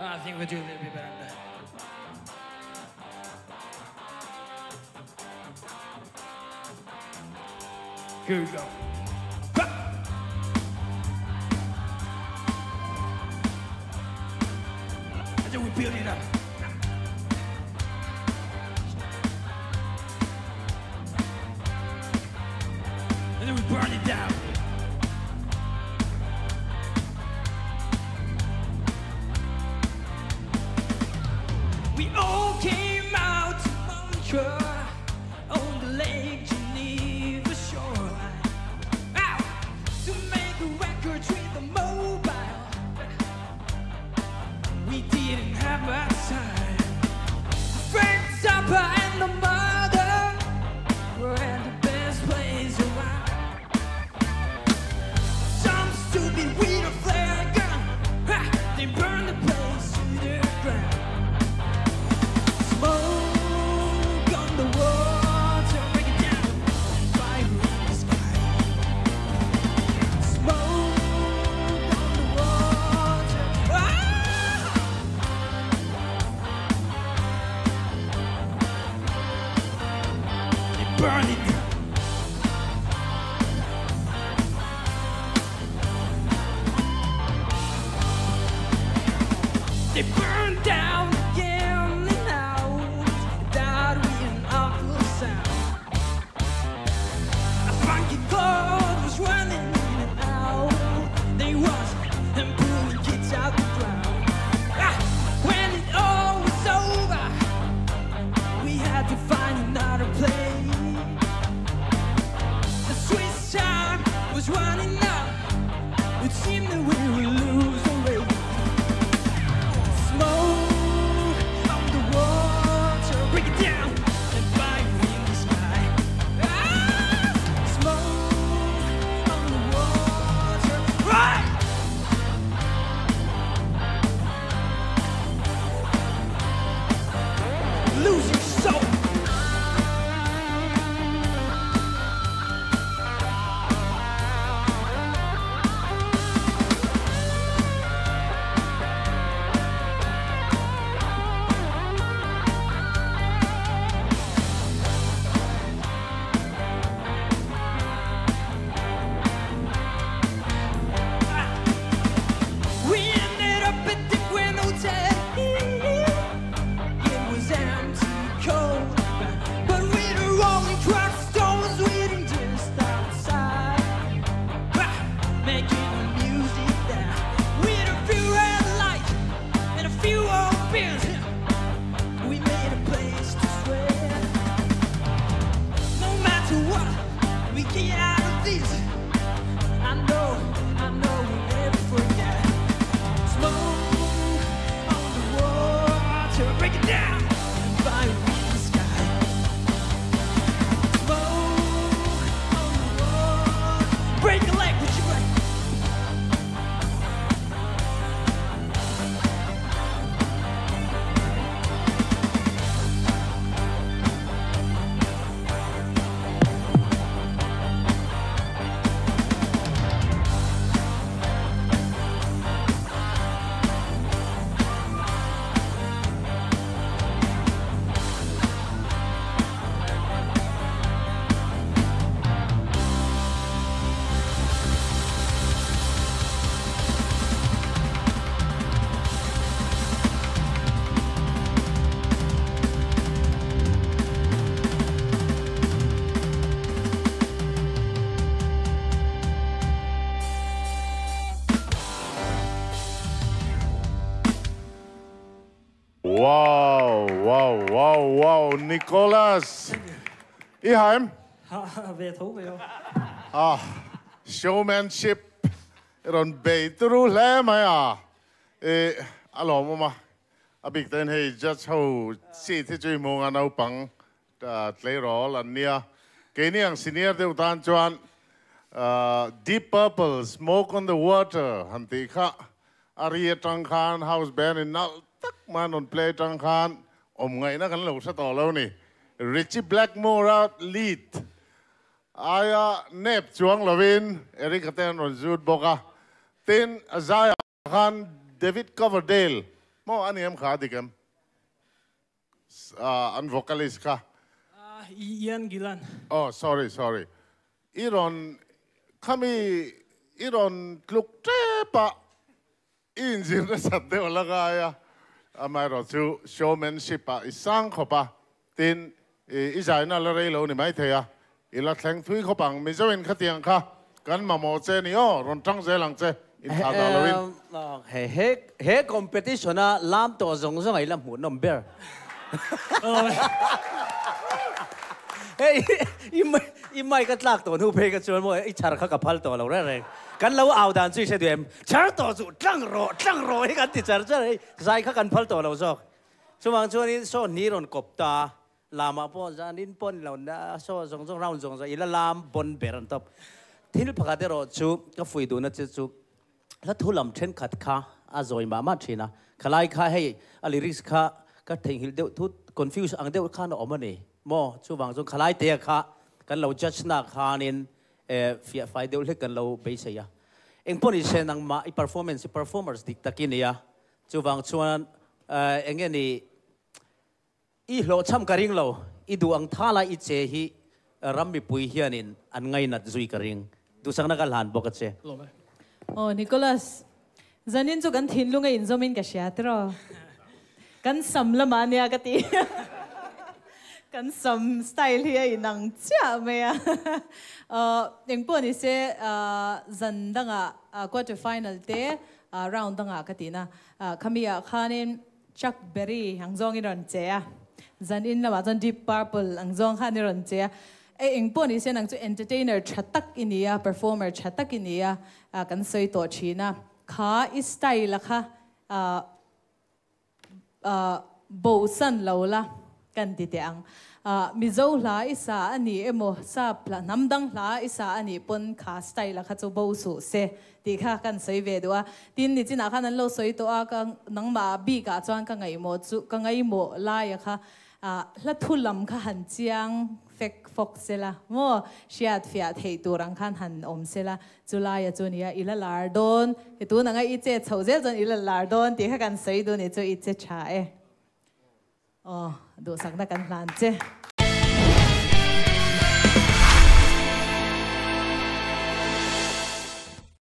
I think we'll do a little bit better than that. Here we go. And then we build it up. And then we burn it down. We all came out to Montreux on the Lake Geneva shoreline. Ow! To make a record with the mobile. We didn't have much time. Frank Zappa and the mother were at the best place around. Some stupid with a flare gun, ha! They burned the place to the ground. Smoke on the water, break it down, fire in the sky. Smoke on the water, ah! They burn it down. They burned down the gambling house, died with an awful sound. A funky cloud was running in and out. They was and pulling kids out the ground. Ah, when it all was over, we had to find another place. The Swiss time was running out. It seemed that we would lose the race. Smoke on the water, break it down, and fire in the sky. Ah! Smoke on the water, right? Lose your soul. We ended up at the Grand Hotel. It was empty, cold, but with a rolling truck stones waiting just outside, making the music there. With a few red lights and a few old beers, we made a place to swear. No matter what we get out of this, I know we'll never forget. Smoke on the water, break it down, fire in the sky. Smoke on the water, break a leg with your break. Wow, wow, wow, wow, Nicholas. I haim? Ha, ve tho ve. Ah, showmanship. Ron bei turu hle mai a. E, a lawm awm a. A bik ten hei judge ho seat hi chu i hmu nga naupang tleirawl an nia. Keini ang senior deuh tan chuan Deep Purple, Smoke on the Water han tih kha a ri atang khan house band in nalh tak mai an rawn play atang khan awm ngaihna kan lo hre tawh lo ni. Ritchie Blackmore a lead aia nep chuang lovin Eric-a te an rawn zut bawk a. Tin, a zaiah khan David Coverdale Maw a ni em kha a dik em? An vocalist kha. Ian Gillan. Oh sorry sorry. I rawn khami i rawn tluk tep a i inzir nasat deuh la ngai a. Amaherawh chu showmanship ah i sang khawp a, tin i zaina la rei lo ni maithei a, i la thleng thui khawp ang. Mizo in khatiang kha kan mamawh che ni aw, rawn tang zel ang che, inthlah dah lo in. He he he competition a lam tawh zawng zawng a i la hmuh nawm ber. Hei i i mic a tlak tawh hnu phei ka chuan maw i chhar kha ka phal tawh lo reng reng. Kan lo au dan chu i hre duh em? Chhar tawh chu tlang rawh tlang rawh hi kan ti char char hei. Zai kha kan phal tawh lo zawk. Chuvang chuanin saw hni rawn kawp ta, lamah pawh zanin pawh ni lo na saw zawng zawng round zawng zawng i la lam bawn ber an tawp. Thil pakhat erawh chu ka fui duhna che chu hla thu lam thenkhat kha a zawi mah mah thin a, khalai kha hei a lyrics kha ka theihnghilh deuh thut confuse ang deuh khan a awm a ni maw? Chuvang chuan khalai te kha kan lo judge na khanin fiah fai deuh hlek kan lo beisei a. Engpawh ni se nangmah i performance i performers dik tak i ni a, chuvang chuan eng nge ni i hlawhchham ka ring lo, i duh ang tha lai i che hi ram mipui hianin an ngainat zui ka ring. Duhsakna ka hlan bawk a che. Aw Nicholas, zanin chu kan thinlung a inzawmin ka hria tiraw? Kan sam lamah ania ka ti. Kan sam style hi a inang chiah mai a. Engpawh ni se zan dangah quarter final te round dangah ka tihna khami ah khanin Chuck Berry ang zawng i rawn che a, zan in lamah chuan Deep Purple ang zawng khan i rawn che a. E engpawh ni se nang chu entertainer tha tak i ni a, performer tha tak i ni a, kan sawi tawh thin a. Kha i style a kha bosan lo la kan ti teh ang. Mizo hla i sa a ni emaw, sap hla, hnam dang hla i sa a nih pawn kha style a kha chu bo suh se tih kha kan sawi ve duh a. Tin, nichinah khan an lo sawi tawh a, ka nangmah bikah chuan ka ngaihmawh chu, ka ngaihmawh laia kha hla thu lam kha han chiang fek fawk se la maw, hriat fiah theih tur ang khan han awm se la, chu laia chu nia i la lar dawn, he tun anga i che chhoh zel chuan i la lar dawn tih kha kan sawi duh ni chu i che tha e. Aw, duhsakna kan hlan che.